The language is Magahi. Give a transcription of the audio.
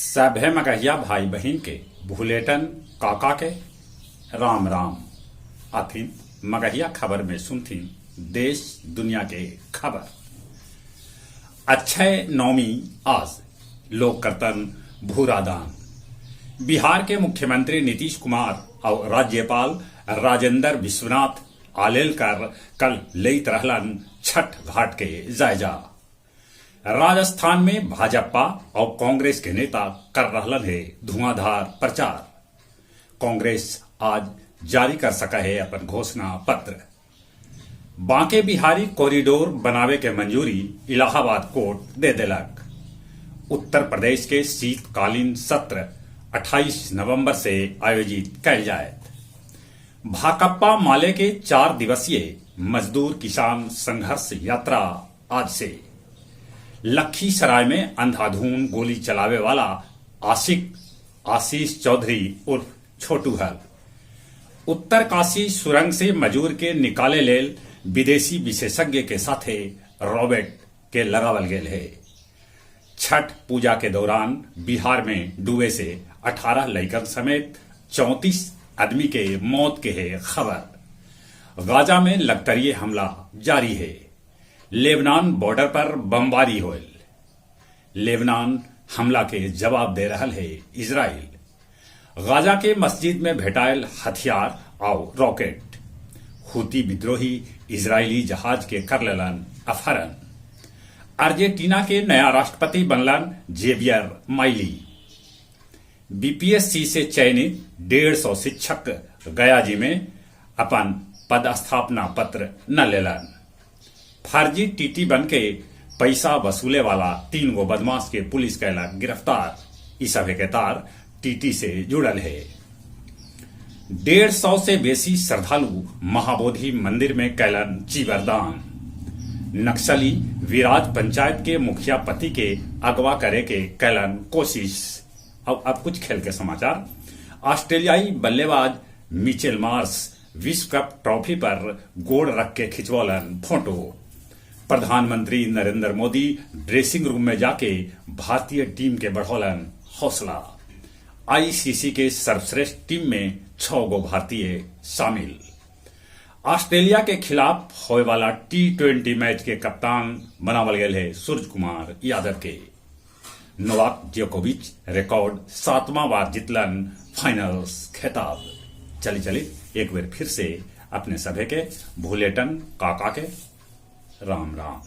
सभे मगहिया भाई बहिन के भुलेटन काका के राम राम। आथिन मगहिया खबर में सुनथिन देश दुनिया के खबर। अक्षय नवमी आज लोग करतन भूरादान। बिहार के मुख्यमंत्री नीतीश कुमार और राज्यपाल राजेंद्र विश्वनाथ आलेलकर कल लेत रहलन छठ घाट के जायजा। राजस्थान में भाजपा और कांग्रेस के नेता कर रहलन है धुआंधार प्रचार। कांग्रेस आज जारी कर सका है अपन घोषणा पत्र। बांके बिहारी कॉरिडोर बनावे के मंजूरी इलाहाबाद कोर्ट दे देलक। उत्तर प्रदेश के शीतकालीन सत्र 28 नवंबर से आयोजित कैल जायत। भाकपा माले के 4 दिवसीय मजदूर किसान संघर्ष यात्रा आज से। लखीसराय में अंधाधुन गोली चलावे वाला आशिक आशीष चौधरी उर्फ छोटू हल। उत्तरकाशी सुरंग से मजूर के निकाले लेल विदेशी विशेषज्ञ के साथे रॉबर्ट के लगावल गेल है। छठ पूजा के दौरान बिहार में डूबे से 18 लइकन समेत 34 आदमी के मौत के है खबर। गाजा में लगतरिये हमला जारी है। लेबनान बॉर्डर पर बमबारी होल। लेबनान हमला के जवाब दे रहल है इजराइल। गाजा के मस्जिद में भेटायल हथियार और रॉकेट। हूती विद्रोही इजरायली जहाज के कर लेलन अपहरण। अर्जेंटीना के नया राष्ट्रपति बनलन जेवियर माइली। बीपीएससी से चयनित 150 शिक्षक गया जी में अपन पदस्थापना पत्र न लेलन। फर्जी टीटी बन के पैसा वसूले वाला 3 गो बदमाश के पुलिस कैला गिरफ्तार। ई सभे के तार टीटी से जुड़ल है। 150 से बेसी श्रद्धालु महाबोधि मंदिर में कैलन चीवरदान। नक्सली विराज पंचायत के मुखिया पति के अगवा करे के कैलन कोशिश। अब कुछ खेल के समाचार। ऑस्ट्रेलियाई बल्लेबाज मिचेल मार्श विश्व कप ट्रॉफी पर गोड़ रख के खिंचवलन फोटो। प्रधानमंत्री नरेंद्र मोदी ड्रेसिंग रूम में जाके भारतीय टीम के बढ़ौलन हौसला। आईसीसी के सर्वश्रेष्ठ टीम में 6 गो भारतीय शामिल। ऑस्ट्रेलिया के खिलाफ होए वाला T20 match के कप्तान बनावल गए है सूर्य कुमार यादव के। नोवाक जोकोविच रिकॉर्ड 7वां बार जितलन फाइनल्स खिताब। चली चली एक बार फिर से अपने सभे के भूलेटन काका के राम राम।